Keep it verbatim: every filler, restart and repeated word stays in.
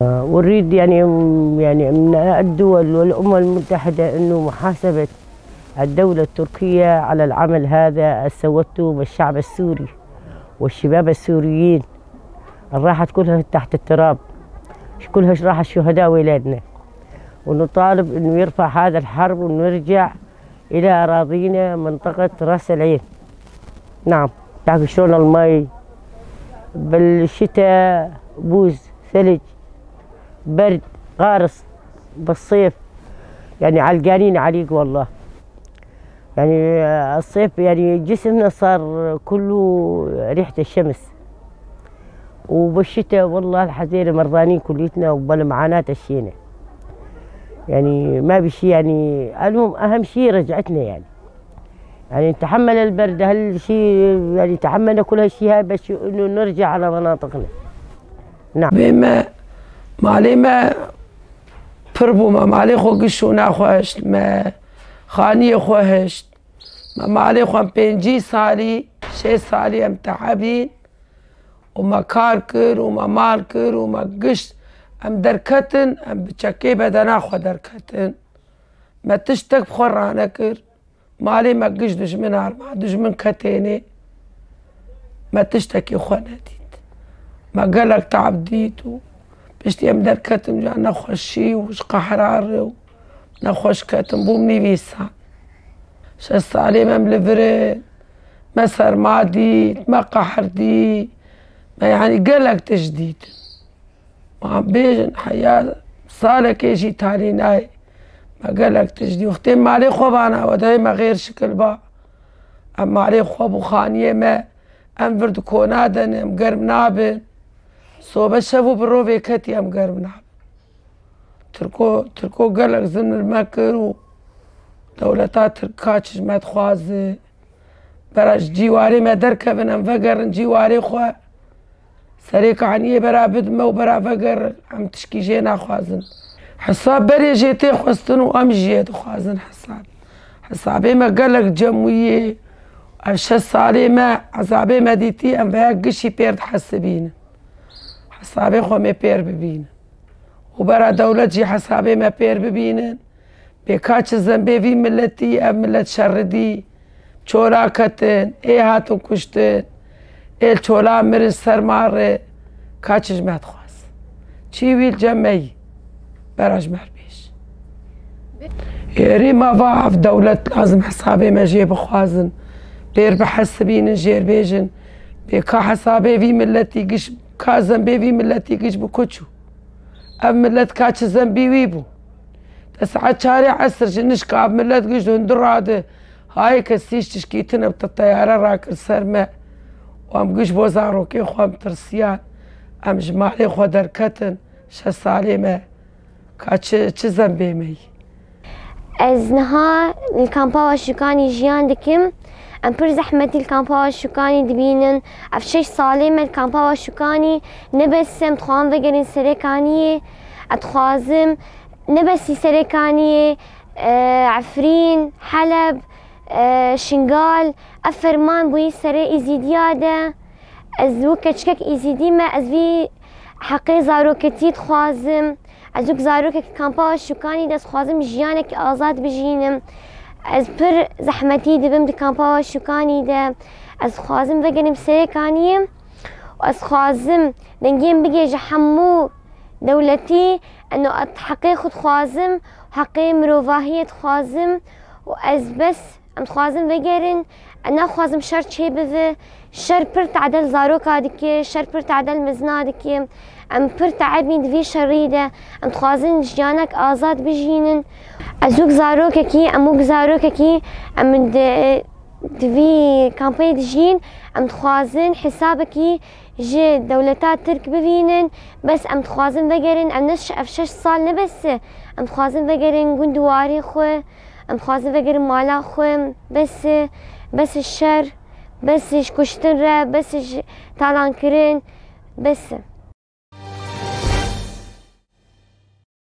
أريد يعني، يعني من الدول والأمم المتحدة إنه محاسبة الدولة التركية على العمل هذا سوته بالشعب السوري والشباب السوريين. راحت كلها تحت التراب، كلها راح الشهداء ولادنا، ونطالب إنه يرفع هذا الحرب ونرجع إلى أراضينا منطقة راس العين. نعم، تعرفي شلون المي بالشتاء بوز، ثلج، برد، قارص، بالصيف يعني علقانين عليك والله. يعني الصيف يعني جسمنا صار كله ريحة الشمس، وبالشتاء والله الحزينة مرضانين كليتنا وبلا معاناة الشينة. يعني ما بشي، يعني المهم أهم شي رجعتنا يعني. يعني نتحمل البرد، هالشي، يعني تحملنا كل هالشي هاي بس إنه نرجع على مناطقنا. نعم. Bê me malê me pir bû, me malê xwe giş û nexweşt, me xaniyê xwe hişt. Me malê xwe em pêncî salî, şêst salî em tehebîn û me kar kir û me mal kir û me giş em derketin, em bi çekê bedena xwe derketin. Me tiştek bi xwe ranekir. Malê me giş dijmin arma, dijmin ketênê. Me tiştekî xwe nedît. Me gelek tab dît û piştî em derketin ca nexweşî û ji qehra re û nexweş ketin, bûm nîvîsan. Şeş salê me em li vir in. Me serma dît, me qehr dît. Me, yanî, gelek tişt dîtin. Ma bêjin heya salekê jî talî nayê. Me gelek tişt dî. Wextê malê xwe vana, we dayê me xêr şikil ba. Em malê xwe bû xaniyê me. Em vir di kona de ne, em germ nabin. Sobe şev û bi rovê ketî em germ nabin. Tirko, Tirko gelek zilm li me kir û dewleta Tirk ka çi ji me dixwaze. Bera ji cîwarê me derkevin, em vegerin cîwarê xwe. Serê kaniyê bera bidin me û bera vegerin. Em tişkî jê naxwazin. Hesab berê jê tê xwestin û em jiyê dixwazin hesab. Hesabê me gelek cem wî yê. Ev şeş salê me ezabê me dîtî, em veya gişî pêr dihesibînin. Hesabê xwe me pêr bibînin. Û bera dewlet jî hesabê me pêr bibînin. Bê ka çi zembê vî miletî, ev milet şerri dî. Çola ketin, ê hatin kuştin. Ê li çola mirin ser ma re. Ka çi ji me dixwaz. Çi wî li cem me yî. Bera ji me re bêj. Êrî me va ev dewlet lazim hesabê me jê bixwazin. Pêr bihesibînin, jêr bêjin. Bê ka hesabê vî miletî giş, ka zembê vî miletî giş bi kuçû. Ev milet ka çi zembî wî bû. Te saet çarê esir ji nişka ev milet giş di hundir radi. Hayê kesî ji tişkîtine bi te teyare rakir ser me. Û em giş bo zarokê xwe em tirsiyan. Em ji malê xwe derketin. Şeş salê me. Ka çi, çi zembê me yî. Ez niha li kampa Awa Şûkanî jiyan dikim. Em pir zehmetî li kampa Awa Şûkanî dibînin. Ev şeş salê me li kampa Awa Şûkanî ne bes em dixwazin vegerin Serêkaniyê. Ez dixwazim ne besî Serêkaniyê, e, Efrîn, Heleb, e, Şingal, ev ferman bûyî serê Îzîdiya de. Ez wek keçikek Îzîdî me, ez vî heqê zaroketî dixwazim. Ez wek zarokek kampa Şûkanî de dixwazim jiyanekî azad bijînim. Ez pir zehmetî dibim di kampa Şûkanî de. Ez dixwazim vegerim Serêkaniyê. Ez dixwazim dengê min bigê ji hemû dewletî. Eno ez heqê xwe dixwazim, heqê mirovahiyê dixwazim û ez bes Em dixwazin vegerin, em naxwazim şer çêbive. Şer pir tade li zaroka dike, şer pir tade li mezina dike. Em pir teebîn di vî şerî de. Em dixwazin jiyanek azad bijînin. Ez wek zarokekî, em wek zarokekî, em di, di vî kampê dijîn. Em dixwazin hesabekî ji dewleta Tirk bivînin. Bes em dixwazin vegerin, em ne ş-, ev şeş sal ne bes e. Em dixwazin vegerin gund û warê xwe. Em dixwazin vegerin mala xwe, bes e, bes e şer, bes e ji kuştin re, bes e ji talankirin, bes e.